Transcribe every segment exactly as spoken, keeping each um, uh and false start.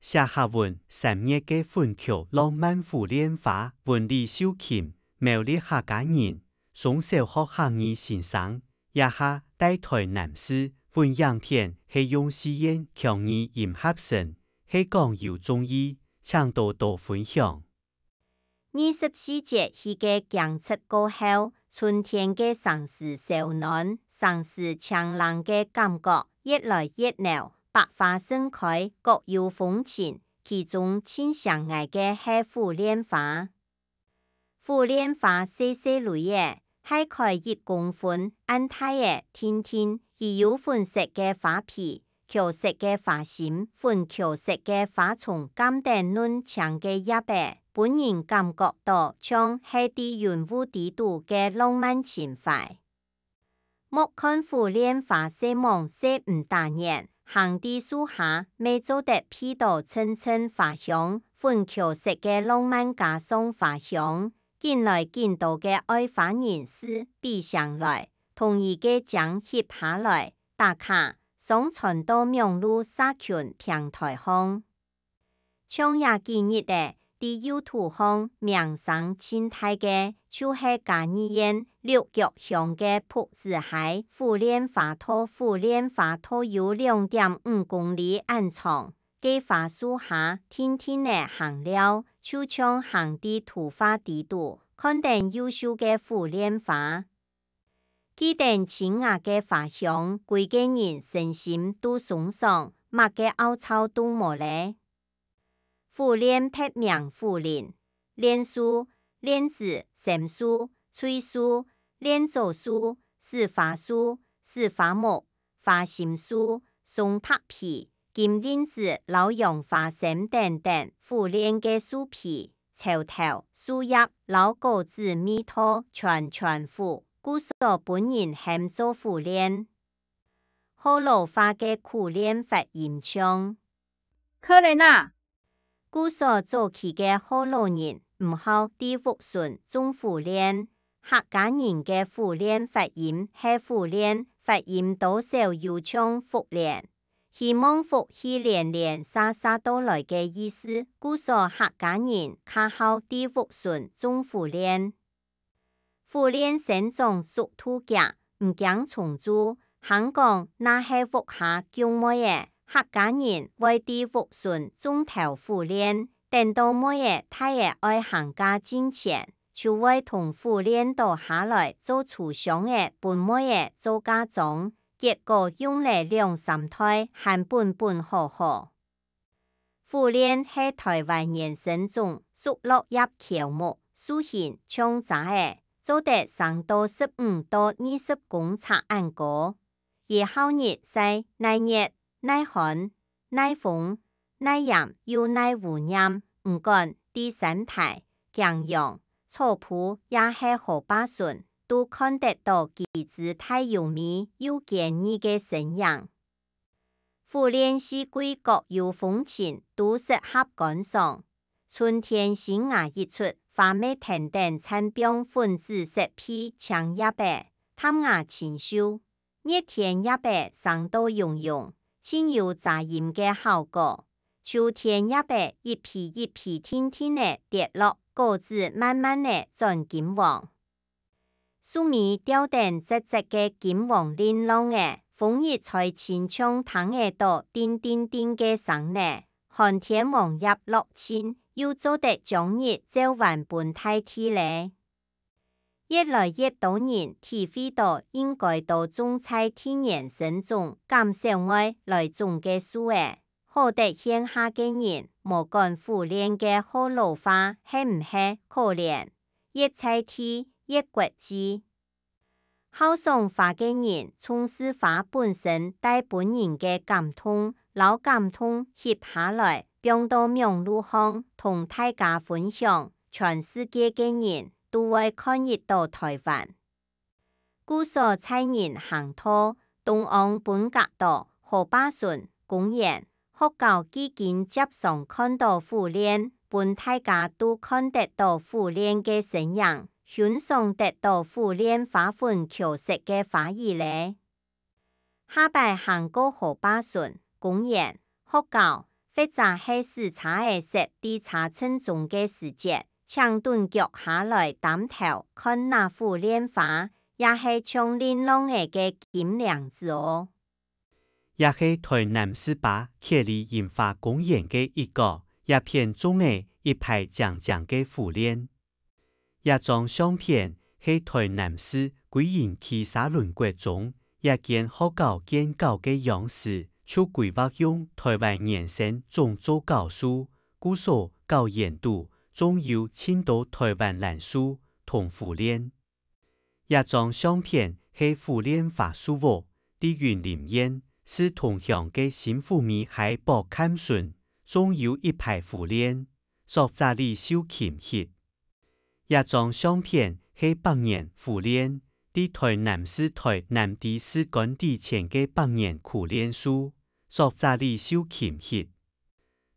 寫客文，三月个粉橋浪漫婦聯花，文理秀琴，苗栗客家人，松小學客語先生，這下戴臺南市，文影片係用四縣腔語音合成，係講有中意，請多多分享。 二十四節氣个降雪過後，春天个城市燒暖，城市清冷个感覺越來越濃，百花盛開，各有風情，其中盡醒𠊎个係婦聯花。婦聯花細細蕊仔， 大概一公分恁大仔，定定，佢有粉色个花皮、茄色个花心，粉茄色个花叢掔等嫩青个葉仔，分人感覺到像係在雲霧底肚个浪漫情懷。莫看婦聯花細罔細毋打眼，行在樹下乜做得鼻到陣陣花香，粉茄色个浪漫加上花香， 緊來緊多个愛花人士比上來，同佢个靚翕下來，打卡，上傳到網路社群平臺項。像這幾日仔，在YouTube項名聲盡大个，就係嘉義縣六腳鄉个朴子溪婦聯花道，婦聯花道有兩點五公里恁長， 該花樹下定定仔行尞，就像行在圖畫底肚，看等優秀个婦聯花。佢等清雅个花香，歸个人身心都鬆爽，麼个拗吵都無咧。婦聯別名婦聯、聯樹、聯子、蓴樹、翠樹、聯棗樹、始花樹、始花木、 花心樹、松柏皮、金鈴子摎楊花心等等，婦聯个樹皮、樵頭、樹葉摎果子味道全全符，故所分人喊做婦聯。學老話个苦練發音像。可憐啊！ 故所早期个學老人毋好在屋脣種婦聯，客家人个婦聯發音係苦練，發音多少有像福聯，希望福氣連連續續到來个意思，故所客家人較好在屋脣種苦練。 苦練生長速度遽，毋驚蟲蛀，還講若係屋下降妹仔，客家人會在屋脣種頭苦練，等到妹仔大仔愛行嫁進前，就會同苦練倒下來做廚箱仔分妹仔做嫁妝，結果用了兩三代還本本好好。 苦練係臺灣原生種，屬落葉喬木，樹形像杈仔，做得生到十五到二十公尺恁高。佢好日曬，耐熱、耐寒、耐風、耐炎又耐污染，毋管在山大、景陽、草埔也係河壩脣，都看得到佢枝大又美又堅韌个身影。 苦練四季各有風情，都適合觀賞。春天新芽一出，花乜跈等綻放粉紫色被青葉仔，淡雅清秀。熱天葉仔生到茸茸，盡有遮陰个效果。秋天葉仔一批一批定定仔跌落，果子慢慢仔轉金黃。 樹尾吊等直直个金黃鈴鐺仔，風一吹親像聽得到叮叮叮个聲呢。寒天黃葉落盡，又做得將日照還分大地咧。越來越多人體會到應該多種在地原生種，減少外來種个樹仔。 好得現下个人，無管苦練个學老話係毋係，可憐，越在地，越國際。好賞花个人，重視花本身帶分人个感動，摎感動翕下來，放到網路項，同大家分享，全世界个人都會看得到臺灣。 故所在人行道，中央分隔島、河壩脣、公園、學校既經輒常看到苦練，分大家都看得到苦練个身影，欣賞得到苦練花粉茄色个花語咧。下擺行過河壩脣、公園、學校，或者係駛車仔塞在車陣中个時節，請蹲腳下來擔頭看這虎蓮花，也係像玲瓏仔个金鈴子哦。 也係臺南市巴嵲里櫻花公園个一角，這片種仔一排靚靚个虎蓮。這張相片係臺南市歸仁區沙崙國中，這間學校建校个樣式，就規劃用臺灣原生種做校樹，故所校園肚種有盡多臺灣蘭樹同虎蓮。 這張相片係虎蓮花樹屋，在雲林縣，是同鄉个辛富美溪壆崁脣，種有一排虎蓮，作者李秀琴翕。這張相片係百年虎蓮，在臺南市臺南知事官邸前个百年苦蓮樹，作者李秀琴翕。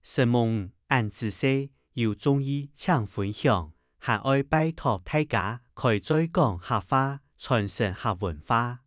承蒙恁仔細，有中意請分享，還愛拜託大家開嘴講客話，傳承客文化。